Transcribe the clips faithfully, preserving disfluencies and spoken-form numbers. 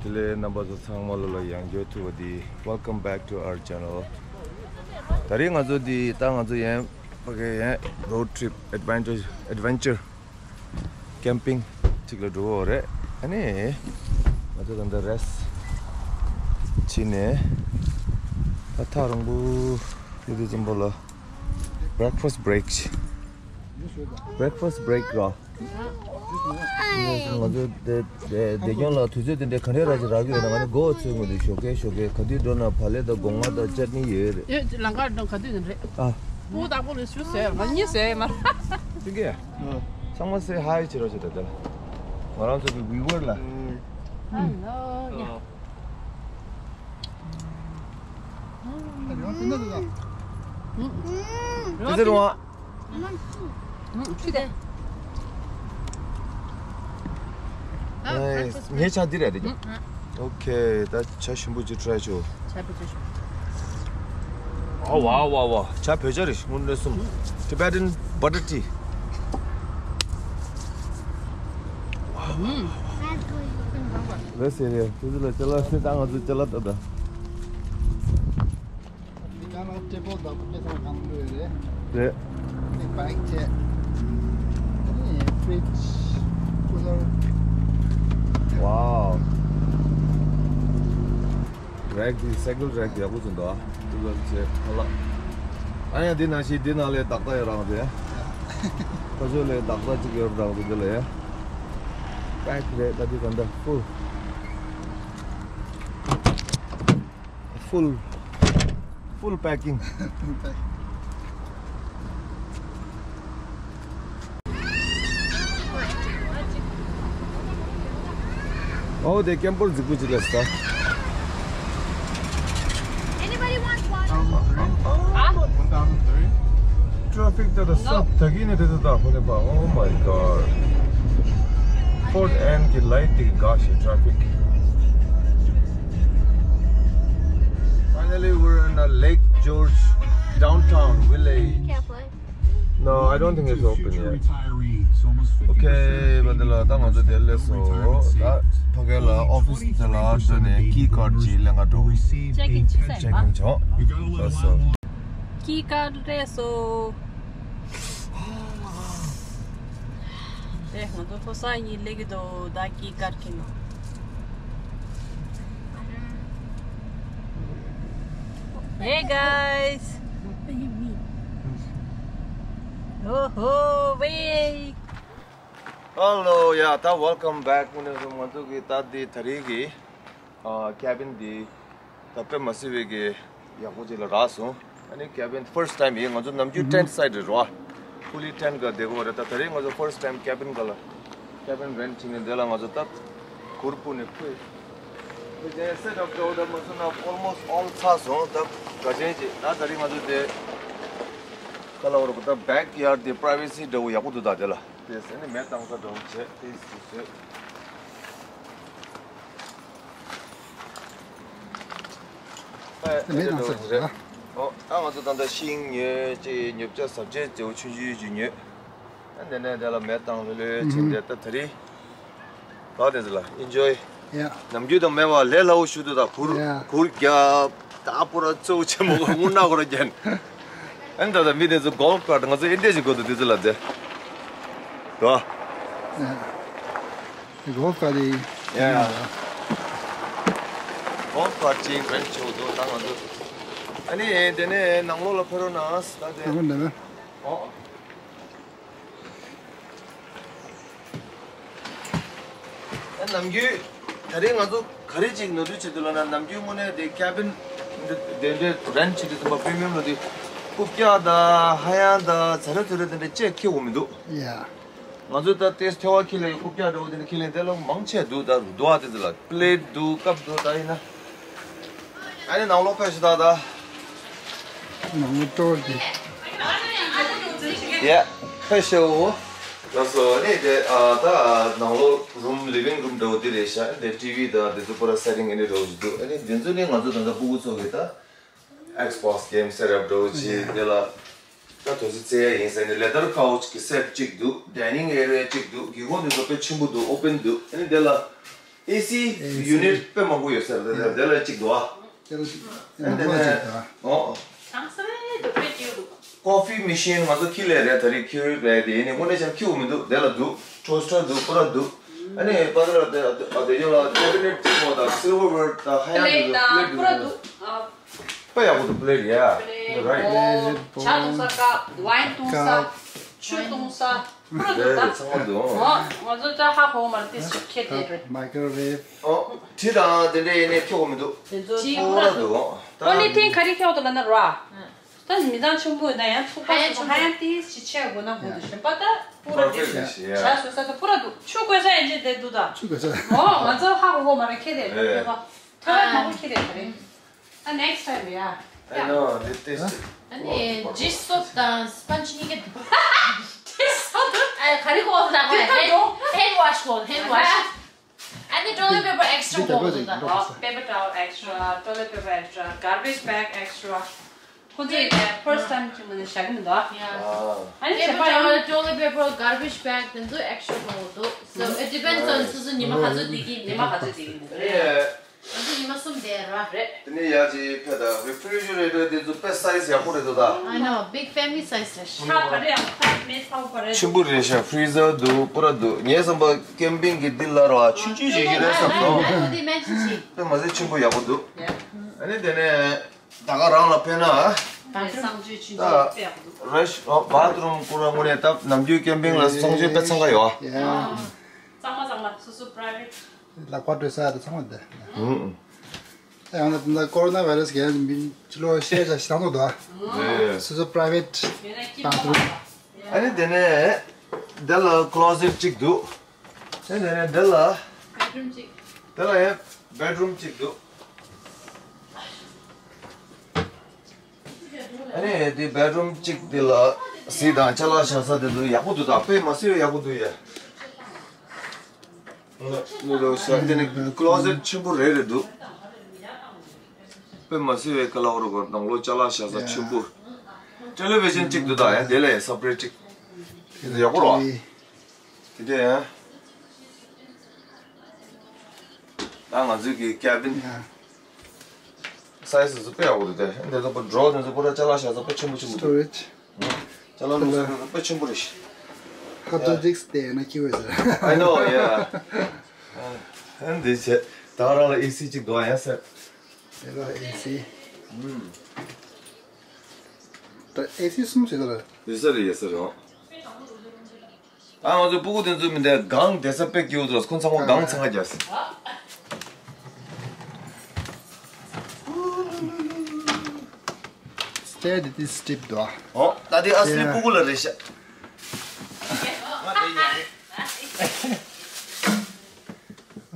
དེ་ལས་རྣམ་པ་ཚོ་ཚང་མ་ལོ་ལ་ཡང་བསྐྱར་ཐུག་པ་དེ། Welcome back to our channel. ད་རེས་ང་ཚོ་དེ་ད་ང་ཚོ་ཡང་ཕ་གི་ཡང་road trip adventure adventure camping གཅིག་ལ་འགྲོ་གི་ཡོད་རེད། ཨ་ནི་ང་ཚོ་ད་ལྟ་rest བྱས་ནས་ད་ཐག་རིང་པོ་ཡོད་དུས་ཙམ་པ་ལ་breakfast break breakfast break ར། ང་ཚོ་དེ་དེ་བདེ་སྐྱོང་ལ་དུས་ཚོད་དེ་འདྲའི་ག་འདྲའི་ར་ཅིག་རག་གི་ཡོད་ན། ང་ཚོ་མགོ་ཚོས་མི་འདུག་ཞོགས་ཀས་ཞོགས་ཀས་ག་དུས་འགྲོ་ན་བག་ལེབ་དང་སྒོང་ང་དང་ཅ་ནི་ཡོད་རེད། ཡོད། ལམ་ཁར་འགྲོ་ག་དུས་ནས་རེད། ཨ། སྤུ་དག་པོ་ལ་ཞུ་ཟེར་ལ་གཉིས་ཟེར་མ། ཅི་གེ། ཚང་མ་say hi བྱེད་རོགས་བྱེད་ད་དེ་ལ། ང་རང་ཚོ་གི་viewer ལ། Hello. དེ་ཚེ་རུང་བ། ངའི་ཆ་འདི་རེད་དེ། Okay. ད་ཇ་ཞིམ་པོ་ཅིག་try བྱོས། ཇ་བོད་ཇ་ཞིམ། ཨ་ཝ་ཝ་ཝ། ཇ་བོད་ཇ་རེད། དངོས་གནས་སུ་Tibetan butter tea. ལགས་སེ་རེད། དེ་ཚོ་ལ་ཅ་ལག་ཟེར་ད་ང་ཚོ་ཅ་ལག་ལྟ་ད། འདི་ག་ལ་table དང་པོ་སྐལ་བཟང་གང་འགྲོ་ཡོད་རེད། རེད། འདི་bike བྱས། ཨ་ནི་fridge cooler. Wow. rack འདི་cycle rack ཡག་པོ་ཅིག་འདུག་ཨ། cooler བྱས་ཁ་ལག་ཨ་ཡ་འདི་ནང་བཞིན་འདི་ནང་ལས་བདག་ད་ཡོད་རང་རེད། ཁ་ཕྱོགས་ལས་བདག་ད་ཅིག་ཡོད་རང་རེད། འདི་ལ་ཡ་pack རེད། ད་འདི་ག་འདྲ་full. Full, full packing. ཨོ་དེ་ཀེམ་པར་རྫིག་པོ་ཅིག་ལས་ད། Anybody want water? Huh? Traffic ད་ད་སབ་ད་གི་ནས་དེ་ད་ད་ཧོ་ལེ་པ། Oh my God. Ford N གི་light དེ་གི་དགའ་ཞེ་traffic. Finally, we're in a Lake George downtown village. Can't play. No, I don't think it's open yet. Okay, but the ད་ང་ཚོ་དེ་ལས་སོ་ད་ཕ་གི་ལ་office དེ་ལ་འགྲོ་ནས་key card ཅིག་ལེན་ག་འགྲོ། Check in བྱེད་ས་ཡིན་པ། Check in བྱོས། ལགས་སོ། Key card རེད་སོ། དེ་ང་ཚོ་ཐོ་ས་གཉིས་སླེབས་ཀྱི་འདུག་ད་key card ཁྱེར་ནོ། Hey guys. Oh ho, wait. Hello, yeah, ད་welcome back. དངོས་གནས་སུ་ང་ཚོ་གི་ད་འདི་ད་རེས་ཀྱི་ཨ་cabin འདི་ད་དཔེ་མ་སྲིད་པའི་གི་ཡག་པོ་ཅིག་ལ་རག་སོང་། ཨ་ནི་cabin first time ཡིན། ང་ཚོ་ནམ་རྒྱུན་tent site རེད་རོ། fully tent ག་བསྡད་ཀྱི་ཡོད་རེད། ད་ད་རེས་ང་ཚོ་first time cabin ག་ལ་cabin rent བྱས་ནས་འདི་ལ་ང་ཚོ་ད་གུར་སྤུ་ནས་ཁུ་ཁུ་ཅན་set up འགྲོ་ད་མ་སོང་ན་almost all ཚར་སོང་། ད་ག་ཅན་ཅིག་ད་ད་རེས་ང་ཚོ་དེ་ག་ལ་བར་གི་ད་backyard དེ་privacy འདྲ་བོ་ཡག་པོ་འདུག་ད་དེ་ལ། དེ་ཟེར་ནས་མེ་བཏང་ས་འགྲོ་བྱེད་དེ་སུ་ཟེར། ཨེ་མེ་བཏང་ས་འགྲོ་བྱེད། ཨོ་ད་ང་ཚོ་ད་ལྟ་ཤིང་ཉོས་ཅིག་ཉོ་ཆ་ཟ་ཆས་ཅིག་ཆུང་ཆུང་ཅིག་ཉོས། ཨ་འདི་ནས་དེ་ལ་མེ་བཏང་ལྷོད་ལྷོད་བྱེད་འདི་ད་ད་རེས། ད་དེ་ཚོ་ལ་enjoy. Yeah. ནམ་རྒྱུན་དང་མེད་པ་ལས་སླ་བོ་ཞུ་འདུག་ད་གུར་yeah གུར་རྒྱབ་ད་པོ་ར་གཙོ་བོ་ཆེན་མོ་ག་དངུལ་ནག་གོ་ར་རྒྱན། ཨན་ད་ད་མི་དེ་ཚོ་golf cart ང་ཚོ་ཨེ་འདྲས་ཞིག་དགོས་འདུག་དེ་ཚོ་ལ་དེ། ད། Yeah. Golf cart དེ། Yeah. golf cart ཅིག་rent བྱེད་འདུག་ད་ང་ཚོ། ཨ་ནི་དེ་ནས་ནང་ལོགས་ལ་ཕེབས་རོགས་གནང་ད་དེ། ནང་ལོགས་འདི་ན། ཨོ། ཨ་ནམ་རྒྱུན་ད་རེས་ང་ཚོ་ག་རེ་ཅིག་ནོར་འཁྲུལ་བྱེད་འདུག་ལབ་ན། ནམ་རྒྱུན་དངོས་གནས་དེ་cabin འདི་དེ་འདྲའི་rent བྱེད་དུས་ཙམ་པ་premium ལ་དེ་རྐུབ་བཀྱག་དང་ཧ་ཡང་དང་ཛ་ར་ཛུ་ར་དེ་འདྲ་ཅིག་འཁྱེར་དགོས་མི་འདུག Yeah. ང་ཚོ་ད་ལྟའི་ཐལ་བ་འཁྱེར་ལ་ཡང་རྐུབ་བཀྱག་འདྲ་བོ་དེ་འདྲ་འཁྱེར་ལ་ཡང་དེ་ལ་མང་ཆེ་འདུག་ད་རུ་འདུག་ཨ་དེ་ཚོ་ལ་plate འདུག cup འདུག་ད་ཡིན་ན། ཨ་ནི་ནང་ལོགས་ཕེབས་ཤོག་ད་ད། ནང་ལོགས་སྤྲོ་བ་གི། ཡ། ཕེབས་ཤོག་ལགས་སོ། ཨ་ནི་དེ་ཨ་ད་ནང་ལོགས་room living room འདྲ་བོ་དེ་རེད་ཤག་དེ་TV དང་དེ་ཚོ་པུ་ར་setting ཨ་ནི་འདྲ་བོ་ཞིག་འདུག་ཨ་ནི་དེ་ཚོ་ནི་ང་ཚོ་ད་ལྟ་སྤུ་གུ་ཚོ་གི་ད་Xbox game setup འདྲ་བོ་ཅིག་དེ་ལ་ད་དོ་ཚིགས་རྩེ་ཡ་ཡིན་ཟེར་ནས་leather couch གི་set གཅིག་འདུག dining area གཅིག་འདུག་སྒེའུ་ཁུང་དེ་ཚོ་དཔེ་ཆེན་པོ་འདུག open འདུག་ཨ་ནི་དེ་ལ། ཨེ་སི་ཨེ་སི་ཡུ་ནིཊ་དཔེ་མང་པོ་ཡོད་ཟེར། དེ་དེ་དེ་ལ་གཅིག་འདུག་ཨ། དེ་ལ་གཅིག་དེ་ལ་གཅིག་དང་། ཨོ། གྲང་ས་རེད་འདུག་དཔེ་སྐྱིད་འདུག་ཀོ་ཕི་མི་ཤིན་ང་ཚོ་ཁྱི་ལས་རེད། ད་རེས་ཁྱི་རེད་དེ་ཡིན་ནི་དངོས་གནས་ཀྱང་ཁྱི་འོ་མི་འདུག་དེ་ལ་འདུག་ཊོ་སི་ཊར་འདུག་པུ་ར་འདུག་ཨ་ནི་པ་ཏི་ལ་དེ་དེ་ཡོད་ལ་ཀེ་བི་ནེཊ་གཅིག་མོ་དང་སིལ་ཝར་ཝེར་དང་ཧ་ཡང་འདུག་པླེ་ཊི་འདུག་པུ་ར་འདུག་དཔེ་ཡག་པོ་འདུག་པླེ་ཊི་ཡ། པླེ་ཊི་རའིཊ། ཇ་འཐུང་ས་ཀབ། ཝའིན་འཐུང་ས། ཀབ། ཆུ་འཐུང་ས། པུ་ར་འདུག་ད། ཚང་མ་འདུག་ཨོ། ང་ཚོ་ད་ཧ་གོ་མ་རེད་དེ་ཁྱེད་དེ་རེད། མའི་ཀོ་རོ་ཝེབ། ཨོ། གྲི་དང་དེ་འདྲའི་ཡེ་ནས་ཁྱོག་མི་འདུག་དེ་ཚོ་ཅི་པུ་ར་འདུག་ད་ཨོ་ནི་ཐིང་ག་རེ་ཁྱོག་འདུག་ལབ་ན་ར། ད་མི་ཚང་ཆེན་པོ་ཡིན་ན་ཡང་ཚུགས་པ་ཧ་ཡང་ཆེན་པོ་ཧ་ཡང་ཏིས་ཅི་ཆེ་དགོས་ན་དགོས་འདུག་གཞན་པ་ད་པུ་ར་འདུག་ཞ་ཞུ་ས་ད་པུ་ར་འདུག་ཆུ་བསྐོལ་ས་ཡན་ཆད་དེ་འདུག་ད། ཆུ་བསྐོལ་ས། ཨོ་ང་ཚོ་ཧ་གོ་གོ་མ་རེད་ཁྱེད་དེ་རེད་ཨེ། ཐོ་རེ་མང་པོ་ཁྱེད་དེ་རེད། ད་ནེག་སི་ཊའིམ་ཡ། I know, this is ཨ་ནི་ཇི་སོབ་དང་སི་པོན་ཇི་གཉིས་ཀ་འདུག་ཇི་སོབ། ཨ་ག་རེ་གོ་ད་གོ་ཧེན་ཧེན་ཝ་ཤི་གོ་ཧེན་ཝ་ཤི། ཨ་ནི་ཊོ་ལེཊ་པེ་པར་ཨེག་སི་ཊྲ་འདུག་ད། ཨོ། པེ་པར་ཊ་ཝལ་ཨེག་སི་ཊྲ། ཊོ་ལེཊ་པེ་པར་ཨེག་སི་ཊྲ། གར་བེཇ་བེག་ཨེག་སི་ཊྲ། ཁོ་ཚོས་ཕར་སི་ཊའིམ་གཅིག་མ་ནས་བཞག་གི་མི་འདུག་ཨ་ནི་བྱས་པ་ཡང་ཊོ་ལེཊ་པེ་པར་གར་བེཇ་བེག་དེ་ཚོ་ཨེག་སི་ཊྲ་གོ་འདུག So it depends on སོ་སོ་ཉི་མ་ག་ཚོད་བསྡད་ཀྱི་ཉི་མ་ག་ཚོད་བསྡད་ཀྱི་འདུག་ང་ཚོ་ཉི་མ་གསུམ་བསྡད་ར། རེད། དེ་ནས་ཡར་ཅིག་ཕེབས་དང་རི་ཕི་རི་ཇི་རེ་ཊར་དེ་ཚོ་དཔེ་སའི་ཛི་ཡག་པོ་རེད་འདུག་ད། I know, big family size རེད། ཤ་ག་རེ་ཡང་ཁ་མེད་ཚ་པོ་རེད། ཆེན་པོ་རེད་ཤག་ཕི་རི་ཛར་འདུག་པུ་ར་འདུག་ངའི་བསམ་པ་ཀེམ་པིང་གི་འདི་ལ་ར་ཆུང་ཆུང་ཞིག་ཞིག་རེད་བསམ་སོང་། དཔེ་མ་ཟད་ཆེན་པོ་ཡག་པོ་འདུག་ཨ་ནི་དེ་ནས་ད་ག་རང་ལ་ཕན་ན་གསང་སྤྱོད་ཆུང་ཆུང་དཔེ་ཡག་པོ་འདུག་རེད་ཤག་བྷ་ཐི་རུམ་པུ་ར་དངོས་གནས་ད་ནམ་རྒྱུན་ཀེམ་པིང་ལ་གསང་སྤྱོད་དཔེ་འཚང་ཁ་ཡོད་ཨ། གཙང་མ་གཙང་མ་སོ་སོ་པ་རའི་ཝེ་ཊི། ལག་པ་འགྲོ་ས་དང་ཚང་མ་འདི། ཨུ། ཡང་ན་ད་ཀོ་རོ་ན་བྷའི་རས་གས་མི་ཕྱི་ལོགས་ཤེས་བྱ་ཞིག་བཏང་འདུག་ད། ཨེ། སོ་སོ་པ་རའི་ཝེ་ཊི་བྷ་ཐི་རུམ། ཨ་ནི་དེ་ནས་འདི་ལ་ཀློ་ཟེཊ་གཅིག་འདུག་དེ་ནས་འདི་ལ་བེཌ་རུམ་གཅིག་དེ་ལ་ཡང་བེཌ་རུམ་གཅིག་འདུག་ཨ་ནི་དེ་བེཌ་རུམ་གཅིག་དེ་ལ་གཟིག་དང་ཅ་ལག་བཞག་ས་དེ་ཚོ་ཡག་པོ་འདུག་ད་དཔེ་མ་སྲིད་པའི་ཡག་པོ་འདུག་ཡ། ནུ་ལོ་ཤ་དེ་ནི་ཀློ་ཟེཊ་ཆེན་པོ་རེ་རེ་འདུག་དཔེ་མ་སྲིད་པའི་ཀ་ལ་འོ་རོ་གོ་ནང་ལོགས་ཅ་ལག་བཞག་ས་ཆེན་པོ། ཊེ་ལི་བི་ཤན་གཅིག་འདུག་ད་ཡང་དེ་ལ་ཡང་སབ་རེཊ་གཅིག་དེ་ཚོ་ཡག་པོ་རེད་བ། དེ་འདྲ་ཡང་ད་ང་ཚོའི་གི་ཀེ་བིན་སའི་ཛི་ཚོ་དཔེ་ཡག་པོ་འདུག་དེ་འདི་ཚོ་པོ་ཌོ་ར་དེ་ཚོ་པོ་ར་ཅ་ལག་བཞག་ས་དཔེ་ཆེན་པོ་ཆེན་པོ་འདུག་སི་ཊོ་རེཇ། ཅ་ལག་ལུགས་སྲོལ་དཔེ་ཆེན་པོ་རེད་ཤག་ཧར་ཌིསྐ་དེ་ཡང་ན་ཁྱི་འོས་ཟེར། I know, yeah. ཨ་འདི་བྱས་ད་རང་ལ་ཨེ་སི་གཅིག་འདུག་ཨ་ཡ་ཟེར། དེ་ལ་ཨེ་སི། ཨུམ། ད་ཨེ་སི་གསུམ་ཟེར་ལ། ཡོད་ས་རེད་ཡོད་ས་རེད། ཨ་ང་ཚོ་སྤུ་གུ་དེ་ཚོ་མི་འདྲ་གང་བསྡད་ས་དཔེ་སྐྱིད་པོ་འདུག་ཁོ་ཚང་མ་གང་ཚང་ཁ་རྒྱབ་ཟེར། Stay with this strip door. ཨོ། ད་དེ་ཨ་སི་ལི་སྤུ་གུ་ལ་རེད་ཤག་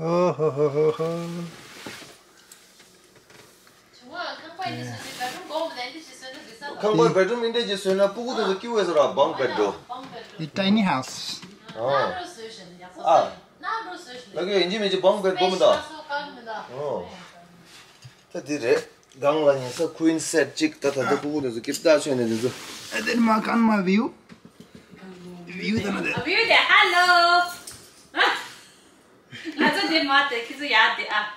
ཨོ་ཧོ་ཧོ་ཧོ་ཧོ། ཁང་པ་བེཌ་རུམ་འདི་འདྲ་ཅིག་བཟོས་ན་སྤུ་གུ་དེ་ཚོ་སྐྱིད་པོ་ཡོད་ས་རེད། བང་བེཌ་འགྲོ། A tiny house. ཨོ། ཨ། ལ་གི་ཡིན་གཅིག་མིན་གཅིག་བང་བེཌ་སྒོམ་མི་གདའ། ཨོ། ད་འདི་རེད། སྒང་ལ་ཉལ་ས་ཀུ་ཨིན་སེཊ་གཅིག་ད་ད་ལྟ་སྤུ་གུ་དེ་ཚོ་སྐྱིད་པོ་ད་ཆོད་ནས་དེ་ཚོ། ཨ་དེ་ནི་མ་ཀན་མ་བིའུ། བིའུ་ད་ན་དེ། བིའུ་དེ་ཧ་ལོ། ང་ཚོ་དེ་མ་དེ་ཁྱི་ཚོ་ཡ་དེ་ཨ།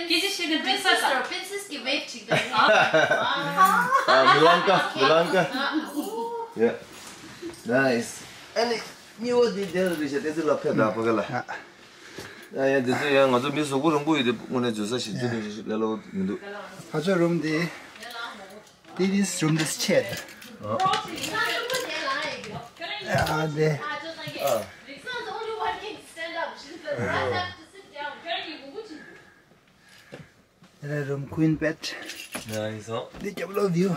ཁྱི་ཚོ་ཤི་ནི་འདི་ས་ས། པི་རིན་སེ་སི་གི་ཝེབ་ཅིག་ད། ཨ་མི་ལང་ཀ་མི་ལང་ཀ། Yeah. Nice. ཨ་ནི་གཉིས་པོ་དེ་དེ་རེད་ཤག་དེ་ཚོ་ལ་ཕེབས་དང་ཕ་གི་ལ། ཡ་ཡ་འདི་ཚོ་ཡང་ང་ཚོ་མི་གཟུགས་པོ་རིང་པོ་ཡོད་དེ་དངོས་གནས་འཛུལ་ས་ཞིག་འཛུལ་ནས་ལས་སླ་པོ་མི་འདུག་ཕ་ཆོས་རུམ་དེ། This is room this chair. ཨ་དེ། ཨ། དེ་ལ་རུམ་ཀུན་བེཌ། ཡ་ཡིན་སོང་། འདི་རྒྱབ་ལོགས་བིའུ།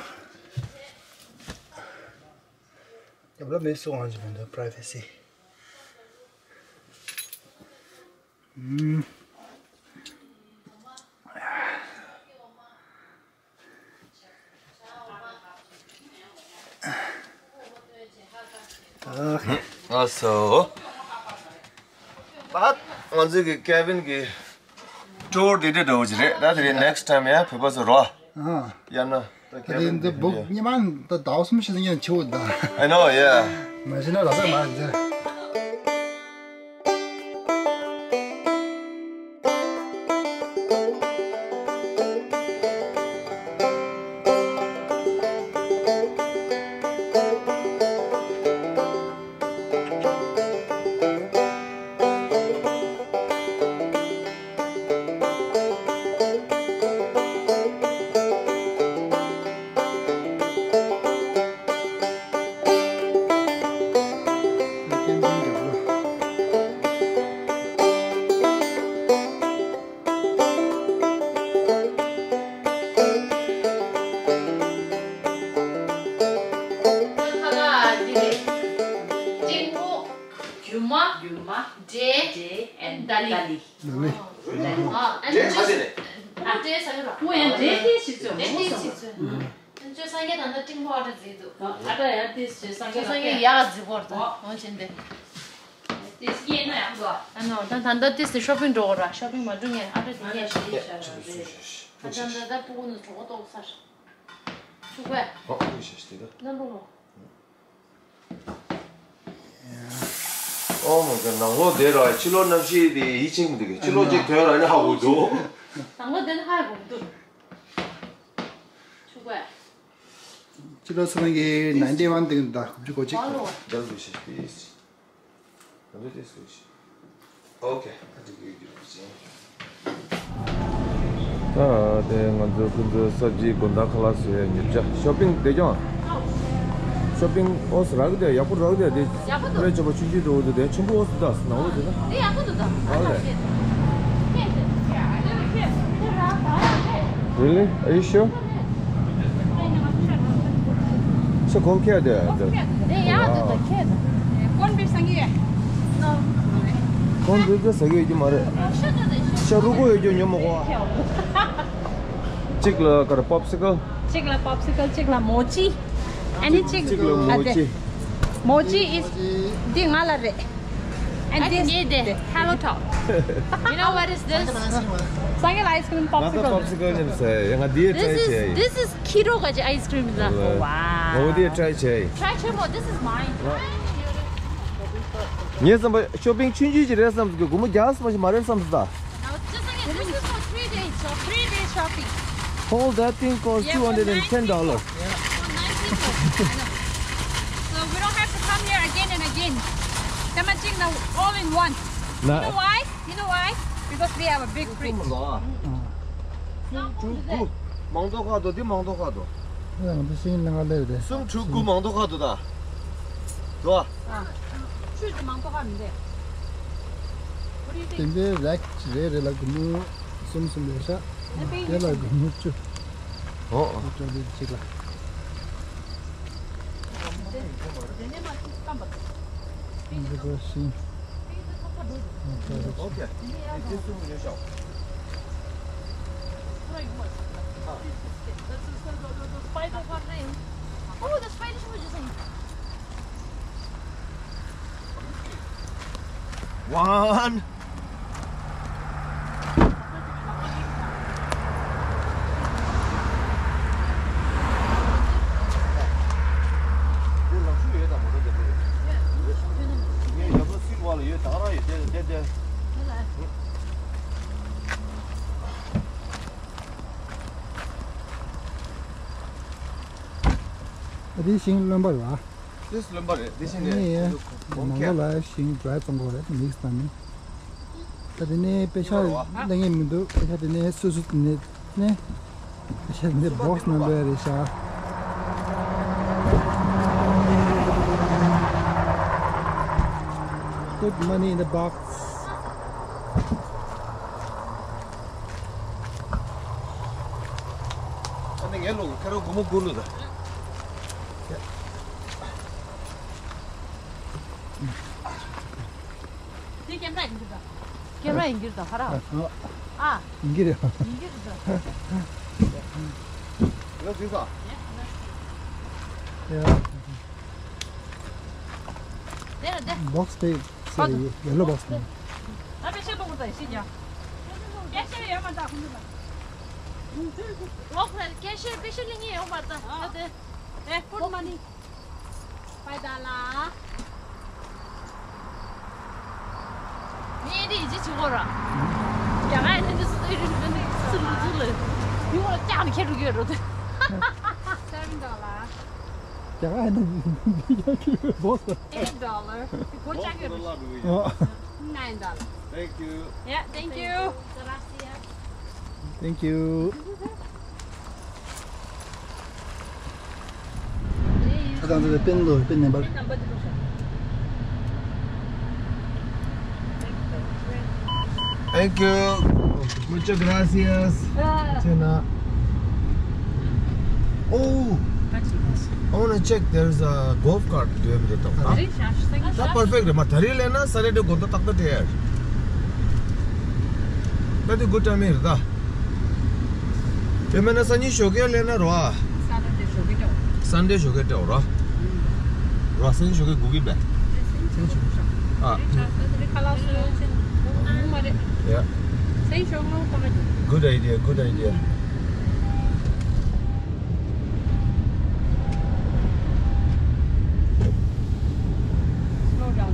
རྒྱབ་ལོགས་མེད་སོང་ཨང་ཅི་མི་འདུག་པ་རའི་ཝེ་སི། ཨུམ། ཨ་སོ། ད་ང་ཚོའི་གི་ཀེ་བིན་གི་ཊུར་དེ་འདྲ་འདྲ་བོ་ཅིག་རེད། ད་དེ་རིང་ནེག་སི་ཊའིམ་ཡང་བོད་པ་ཚོ་རོ། ཨ། ཡང་ན་ད་ཀེ་བིན་འདི་བུག་ཉི་མ་ད་ཟླ་བ་གསུམ་ཕྱེད་ཙམ་ཡང་ཆེ་བོ་ད། I know, yeah. མ་གཞི་ན་ར་ས་མ་འཛེར། མ། རྒྱུ་མ། འབྲས། འབྲས། and ཏཱ་ལི། ཏཱ་ལི། ཏཱ་ལི། ཨ། འབྲས་ག་དེ་རེད། ཨ། འབྲས་ཟ་གི་ར། ཁོ་ཡང་འབྲས་ཏིས་ཞིག་བཟོས། འབྲས་ཏིས་ཞིག་བཟོས། ཁྱོད་སངས་རྒྱས་ད་ལྟ་སྤྲིན་པོ་ཨ་ཏྲ་བརྫིས་འདུག་ཨ་ཏྲ་ཡང་ཏིས་བྱས། སངས་རྒྱས་ལ་སངས་རྒྱས་ཡག་བརྫིས་པོ་རེད། འོ་འོ་བྱས་འདི། ཏིས་སྐྱེས་ན་ཡག་འདུག་ཨ་ནོ་ད་ད་ལྟ་ཏིས་དེ་ཤོ་པིང་འགྲོ་དགོས་ར། ཤོ་པིང་མ་འགྲོ་ངས་ཨ་ཏྲ་དེ་ངས་ཞེས་བྱ་ར་རེད། ཨ་ད་ད་ད་སྤུ་གུ་ནི་གྲོད་ཁོག་ལྟོགས་ཚར། ཆུ་བས། ཨོ་ཨོ་ཤེས་ཤེས་དེ་ད། ན་འགྲོ་ལོ། Oh my god. ནང་ལོགས་བསྡད་ར་ཕྱི་ལོགས་གནམ་གཤིས་དེ་ཡིད་ཆེས་མི་འདུག་གས། ཕྱི་ལོགས་གཅིག་ཐོན་ར་ནི་ཧ་གོ་འདུག་ནང་ལོགས་བསྡད་ན་ཧ་གོ་མི་འདུག་ཆུ་བས། ཕྱི་ལོགས་ཚོ་རང་གི་ninety one དེ་ད་དགུ་བཅུ་གོ་གཅིག Follow. That will be ཤེས་པས། ཨོ་ཁེ། ད་དེ་ང་ཚོ་ཁོ་ཚོ་སབ་ཇི་དགོང་དག་ཁ་ལག་བཟོ་ཡ་ཉོ་ཆ། ཤོ་པིང་བསྡད་ཀྱང་། ཤོ་པིང་ཨོ་སི་རག་གི་འདུག་ཡག་པོ་རག་གི་འདུག་དེ་ཡག་པོ་འདུག་ལས་བྱེད་པ་ཆུང་ཆུང་འདུག་དེ་ཆེན་པོ་ཨོ་སི་ད་ནང་ལོགས་དེ་ན། དེ་ཡག་པོ་འདུག་ད། ཨ་ལས། Really? Are you sure? ཤ་གོང་ཁྱེར་དེ། དེ་ཡག་འདུག་ད་ཁྱེར་ད། གོན་པི་སང་གི་ཡོད། གོན་པི་ཟ་གི་ཡོད་ཀྱི་མ་རེད། ཤ་རུ་གོ་ཡོད་ཀྱི་ཉོ་མ་གོ་གཅིག་ལ་ག་རེ་popsicle། གཅིག་ལ་popsicle། གཅིག་ལ་མོ་ཅི། ཨ་ནི་གཅིག་གཅིག་ལ་མོ་ཅི། མོ་ཅི་is འདི་ང་ལ་རེད། And I this can get it. Hello Top. You know what is this? Sangel ice cream popsicle. Popsicle ནི་ཟེར་ཡ། ང་འདི་This try is བྱས། This is Kiro gaji ice cream is that? Wow. ངོ་འདི་try བྱས། Try Chemo. This is mine. ངས་བསམ་པ་ཤོ་པིང་ཆུང་ཆུང་ཅིག་རེད་བསམ་གི། སྒོར་མོ་བརྒྱ་ཙམ་ཞིག་མ་རེད་བསམ་ད། Now, just like this is for three days, so three days shopping. Whole that thing costs yeah, two hundred and ten dollars. Yeah. For nine people. I know. So we don't have to come here again and again. Come and check now all in one. You know why? You know why? Because we have a big fridge. ཀྲུང་གོ་མང་ཚོགས་ཁག་ཏུ་འདི་མང་ཚོགས་ཁག་ཏུ། ཡང་འདི་ཤིང་ལ་ལེ་རེད། གསུམ་དྲུག་དགུ་མང་ཚོགས་ཁག་ཏུ་ད། དོ། ཆུ་དེ་མང་ཚོགས་ཁག་མི་འདུག་དེ་འདྲའི་རེག་རེ་རེ་ལ་སྒོར་མོ་གསུམ་གསུམ་རེད་ཤག་དེ་ལ་སྒོར་མོ་བཅུ། ཨོ། བཅུ་དྲུག་གཅིག་ལ། འདི་ག་ཤིང་། Okay. This one you shop. Spider got name. Oh, the spider was just saying. One. ཨ་དེ་ཤིང་རློན་པ་རེད་བ། དེ་རློན་པ་རེད། དེ་ཤིང་ཨ་ནི་རེད། ཡ་མང་པོ་ལ་ཤིང་dry གཏོང་དགོས་རེད། mix བཏང་ནས། ད་དེ་ནས་པེ་ཤ་ལེན་ཡས་མི་འདུག་པེ་ཤ་དེ་ནས་སོ་སོ་དེ་ནས་ནས་པེ་ཤ་དེ་ནས་box ནང་འགྲོ་ཡ་རེད་ཤག Put money in the box. ཨ་ནི་ངའི་ལོག་ཁ་རོག་སྒོར་མོ་དགུ་ལོ་ད། དེ་camera ཡིན་གྱི་ད། camera ཡིན་གྱི་ད་ཧ་ར། ཨ། ཡིན་གྱི་རེད། ཡིན་གྱི་ད། ཡོད་ཟིན་ས། ཡ། དེ་ལ་དེ། box དེ་ཟེར་yellow box ནས། ད་པེ་ཤ་གཏོང་གི་ད་ཤི་ཀྱང་། པེ་ཤ་ཡོད་མ་ད་ཁོང་ཚོ་ལ། ལོག་ལ་པེ་ཤ་པེ་ཤ་ལེན་ངེས་ཡོང་མ་ད་ད་དེ། དེ་put money. Five dollar. ངས་འདི་ཡིད་ཆེས་བྱེད་དགོས་ར། རྒྱ་གར་ནས་འདི་སུ་དེ་རིན་པོ་འདི་སུ་རུ་ཚུགས་ལ་ཡུ་རོ་ལྕགས་ནས་ཁྱེར་འགྲོ་གི་ཡོད་རོ་དེ། Seven dollar. རྒྱ་གར་ནས་འདི་ཡང་ཁྱེར་བོ་སོ། Eight dollar. སྒོ་ལྕགས་ཡོད་རོ། Nine dollar. Thank you. Yeah, thank you. Gracias. Thank you. ད་ང་ཚོ་པིན་ལོ་པིན་ནམ་བར། Thank you. Muchas gracias. ཅེ་ན། ཨོ། I wanna check, there's a golf cart doing the top. ད་རེད་ཤག་ཤག་ད་perfect རེད་མ། ད་རེས་ལེན་ན་ས་རེད་དེ་དགོང་དག་ཏག་ཏག་སྤྲད་ཡ་རེད། ད་དེ་good timing རེད་ད། དེ་མིན་ན་སང་ཉིན་ཞོགས་ཀས་ལེན་ན་རོ་ཨ། Sunday ཞོགས་ཀས་སྤྲད་རོ། Sunday ཞོགས་ཀས་སྤྲད་རོ། རོ་སང་ཉིན་ཞོགས་ཀས་སྒུག་གི་བས། ཨ། Yeah. Good idea, good idea. Slow down.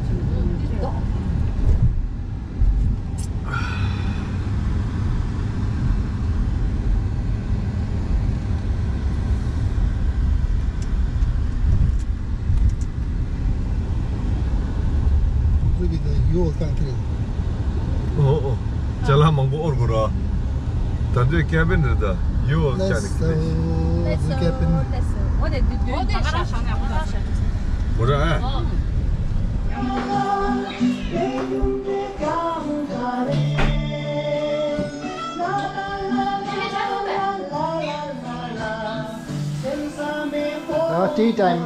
ཨོ་ཨོ། ཅ་ལག་མང་པོ་ཨོར་དགོས་ར། ད་འདོད་ཀེ་བིན་རེད་ད། ཡོ་ཅ་ནི་ཀི་ལེ། ཀེ་བིན། འོ་ར་ཨ། ཨ། Tea time.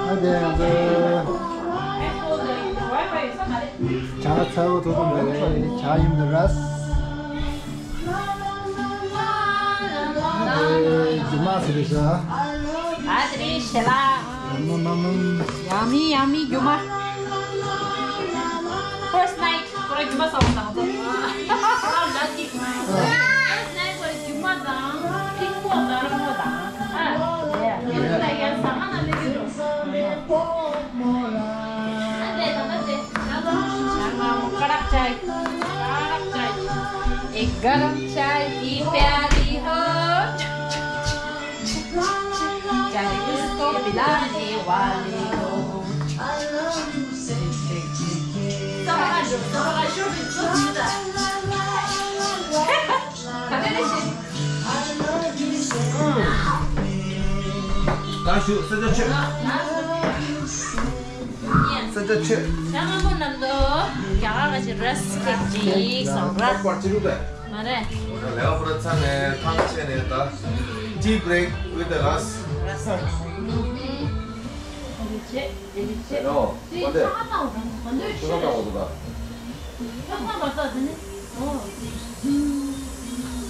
ཨ་དེ་ང་ཚོ་ཇ་ཚ་བོ་ཐོག་ཏུ་མེད་རེད། ཇ་ཡིན་འདི་ར། ཨ་དེ་རྒྱུ་མ་ཟེར་རེད་ཤག་ཨ་དེ་རེད་ཤེ་ལ། Yummy, yummy, རྒྱུ་མ། First night. ཁོ་རང་རྒྱུ་མ་ཟ་བ་དང་དེ། ཨ་ལ་ཅིག་ཨ་ནས་ཁོ་རང་རྒྱུ་མ་དང་ཕིང་པོ་དང་ར་མོ་དང་། ཨ་ཡ་ཡ་ཡ་ཟ་ཁང་ནང་སླེབས་ཀྱི་འགྲོ། ཨ་དེ་ད་ད་དེ། ང་ང་ཀ་རག་ཅའི། ཀ་རག་ཅའི། ཨེ་ག་རམ་ཅའི་དི་པྱ་རི་ཧོ། ས་ཆ་ཆེ། ང་མོ་ནམ་དུ་རྒྱ་གར་ག་ཅི་རས་ཀེག་ཅིག་སོང་ར། ལེགས་པར་ཅི་རུ་དེ། མ་རེད། ལེགས་པར་ཚ་ནས་ཐང་ཆད་ནས་ད། Tea break with the ras. རས། ཨེ་ལི་ཆེ། ཨེ་ལི་ཆེ། ཨེ་ནོ། དེ་ཆ་ཚང་འོ་དང་ག་འདོད་ཆེ། ཆ་ཚང་འོ་དང་། ཆ་ཚང་བར་ས་དེ་ནི། ཨོ།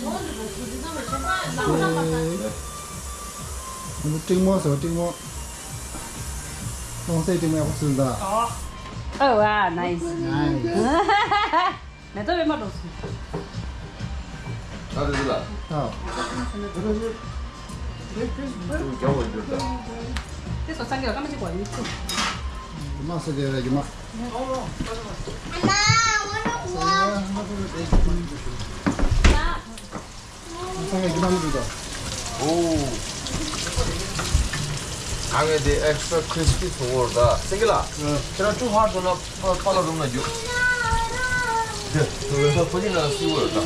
ཨོ་འདི་ཚོ་དེ་ཚང་མ་ཆ་ཚང་ལག་ཚང་བར་ས། ཏིང་མོ་ཟེར་བ་ཏིང་མོ། ལོང་སའི་ཏིང་མོ་ཡག་པོ་བཟོས་འདུག་ཨོ། ཨོ་ཝ་ནའི་སི། ནའི་སི། མེ་ཏོག་པད་མ་འགྲོ་སོང་། ད་དེ་ལ། ཨ། དེ་སོ་སང་གི་ལ་ཀ་མ་ཅིག་གོ་ཡིན་ཚུ། རྒྱུ་མ་སོ་གི་ར་རྒྱུ་མ། སང་གི་རྒྱུ་མ་མི་འདུག་ད། ཨོ། ཨ་ངས་དེ་extra crispy བཟོ་བར་ད། སེང་གེ་ལགས། ཁྱེད་རང་too hard བཟོ་ན། པ་པ་ལ་རུང་ན་རྒྱུ། དེ་ད་ཕ་ཇི་ན་སི་བོ་ད།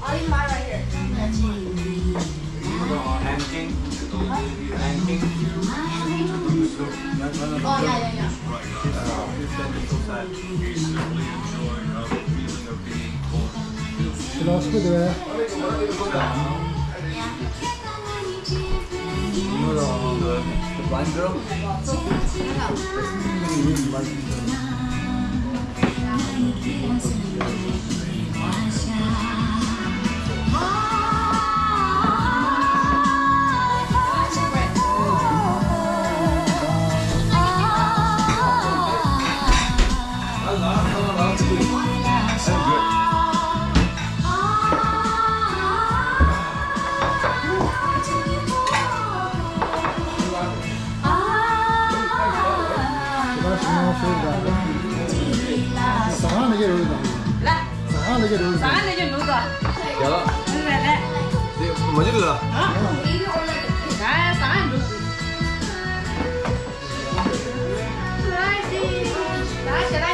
All in one right here. Anking. Anking. Oh, yeah, yeah, yeah. She lost me there. You know the, the, the blind girl?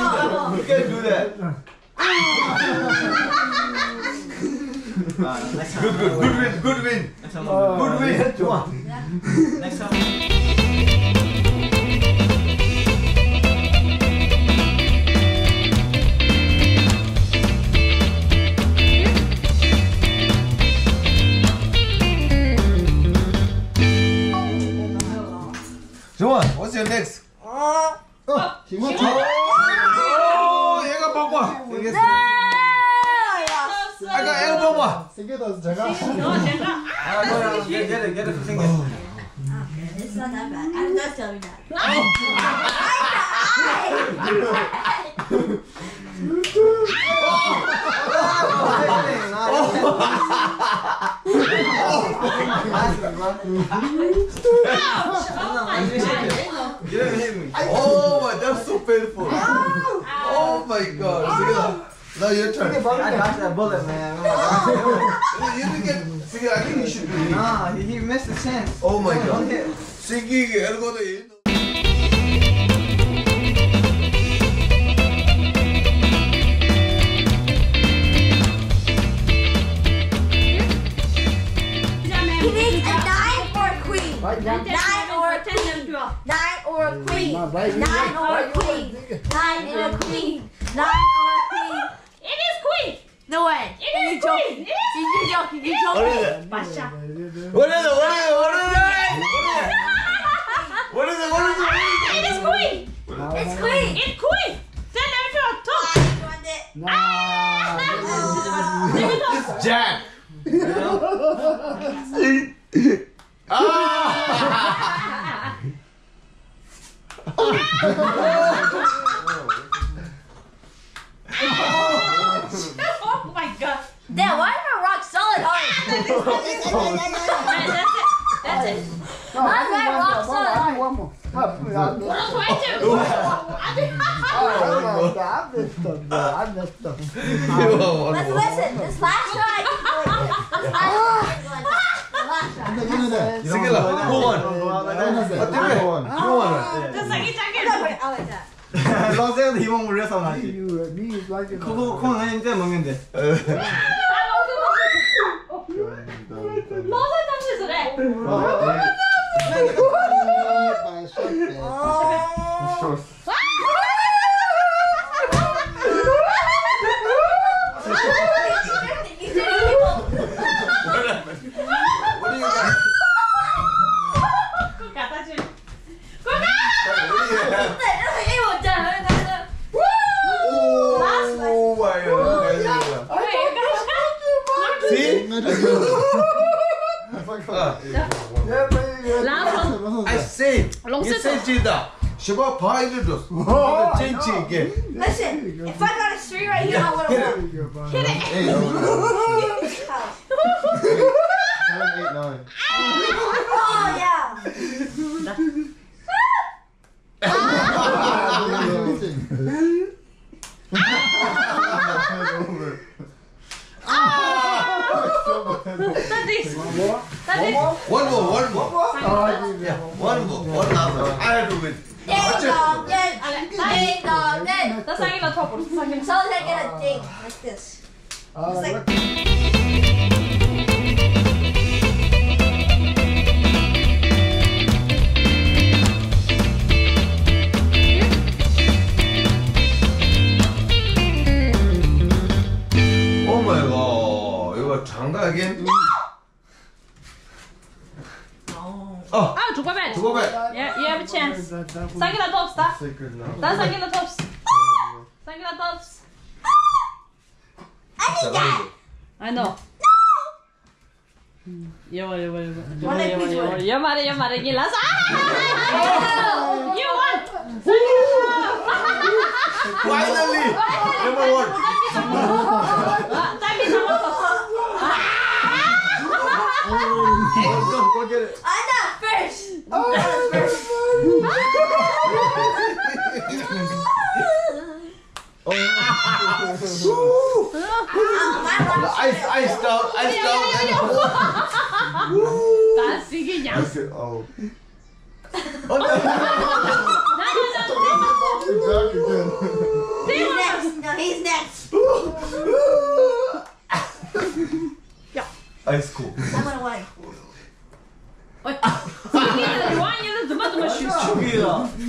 You can do that. Good, good, good win, good win. Good win. Come on. Next one. Joan, what's your next? ཞིང་པ་ཚོ། ཨོ། ཨེ་ཀ་པགས་པ། ཨེ་ཀ་ཨེ་ཀ་པགས་པ། སེང་གེ་དང་ཇ་ག It's not that bad. I'm just telling that. Oh my, that's so painful. Oh my God. Now your turn. I dodged that bullet, man. You didn't get. See, I think you should do it. Nah, he, he missed the chance. Oh my God. One hit. Singing, He needs a nine or a queen. Nine or a queen. Nine or a queen. Nine or a queen. Nine or a queen. Nine or a queen. It is queen. No way. It is queen. You're joking. You're joking. What is it? What is it? What is it? What is it? What is it? What is it? What is it? It is queen. It's queen. It's queen. Stand up to a top. Nah. It's Jack. Ah! Oh my God. Damn, why am I rock solid hard? That's it. That's it. Why am I rock solid hard? One more. What else do I do? I think I messed up, bro. I messed up. Let's listen. This last try, I keep doing this. This last try, I keep doing this. The last try. Sing it loud. Who won? Who won? Just like you check it. I like that. ལོ་ཙཱ་ཡི་མོ་རེད་བསམ་ན་ཞིག་ཁོ་ཁོ་ཁོ་ང་ཡང་བཙལ་མ་ངན་ཏེ། ལོ་ཙཱ་ཏང་ཅི་ཟེར་རེད། See? I say, you say ཅི་ད། ཞི་བ་ཕ་ཨི་ལི་འགྲོ། ཅན་ཅི་གེ། Listen, if I got a three right here, I would have won. Hit it. Seven, eight, nine. Oh, yeah. One more, one more. Yeah, one more, one last one. I have to win. Ding dong, ding, ding dong, ding. So they get a ding like this. It's like Oh my God, you were drunk again? Oh. Ah, to go back. To go back. Yeah, you have a chance. Sangila tops, ta. Ta sangila tops. Sangila tops. I know. Yo, yo, yo, yo. Yo, yo, yo, yo, yo, mare, yo, mare, ni la sa. You won. Finally, number one. Go, go get it. I'm not first. I'm not first. Oh. Ice, ice down, ice down. That's it. Oh. Oh, no. He's next. No, he's next. Ice cold. I'm gonna wait. ཨོ། སེང་གེ་དང་རི་དྭགས་གཉིས་ལ་རྫུན་མ་རྫུན་མ་ཞུས་སོང་། ཆུ་གི་ལ་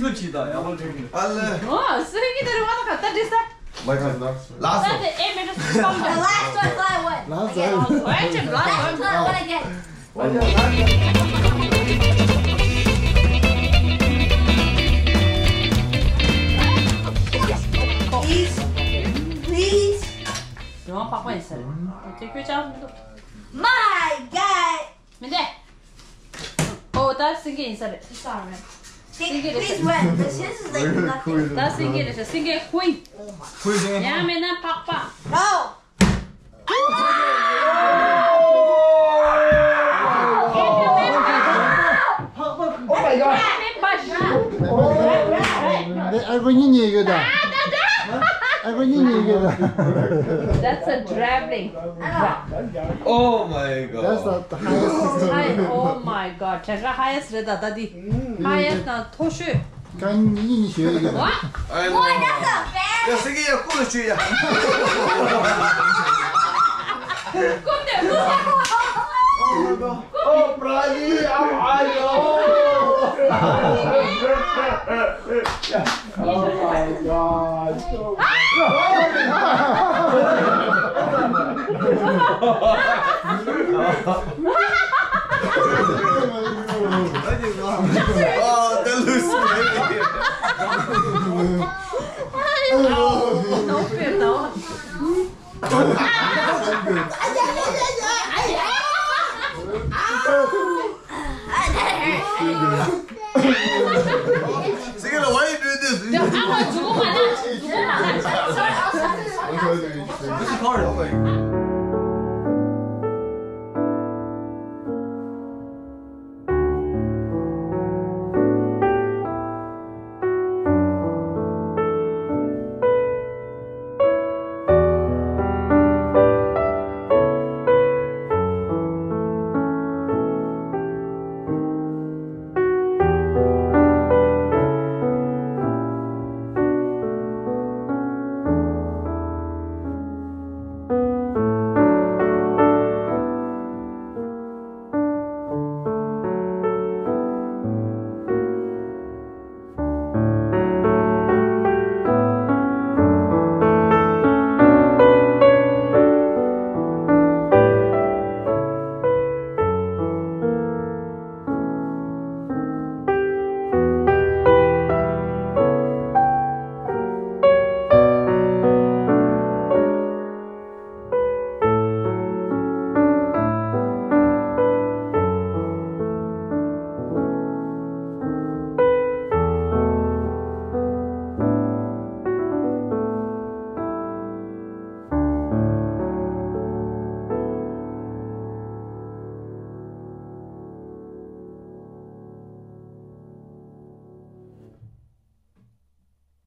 སུ་ཅི་དང་ཡག་པོ་འགྲིག་གི། ཨ་ལེ། ཨོ། སེང་གེ་དང་རི་དྭགས་ད་ག་ད་འདྲི་ས། My turn. Last one. That's it. Eight minutes. The last one fly away. Last one. Wait, last one. Last one again. Please, please. རི་དྭགས་པགས་པ་ཡིན་ས་རེད། དེ་ཁྱོད་ཅག་མི་འདུག My God. མི་འདུག་ཨོ་ད་སེང་གེ་ཡིན་ས་རེད། It's alright. Please win. This is like nothing. ད་སེང་གེ་རེད་ཤག་སེང་གེ་ཧུའི། ཧུའི་ཟེར། ཡང་མིན་ན་པགས་པ། No. Oh my God. ཨ་ཁུ་གཉིས་གཉིས་ཡོད་ད། ཨ་ཁུ་གཉིས་གཉིས་ཡོད་ད། That's a traveling. Oh my God. That's the highest. Hi, oh my God. དེ་ག་highest རེད་ད་ད་འདི། Highest ན་མཐོ་ཤོས། ཀ་གཉིས་གཉིས་ཞོལ་གྱི། What? I know. Boy, that's a bad. ཡ་སེང་གེ་ཡ་སྐུ་ལ་ཆུ་ཡ། སྐུ་དེ་སྐུ་དེ། Oh my God. Oh, Prali, I'm I know. Oh my God. Oh, that looks great. No fear, no. Sigala, why you doing this? This is hard.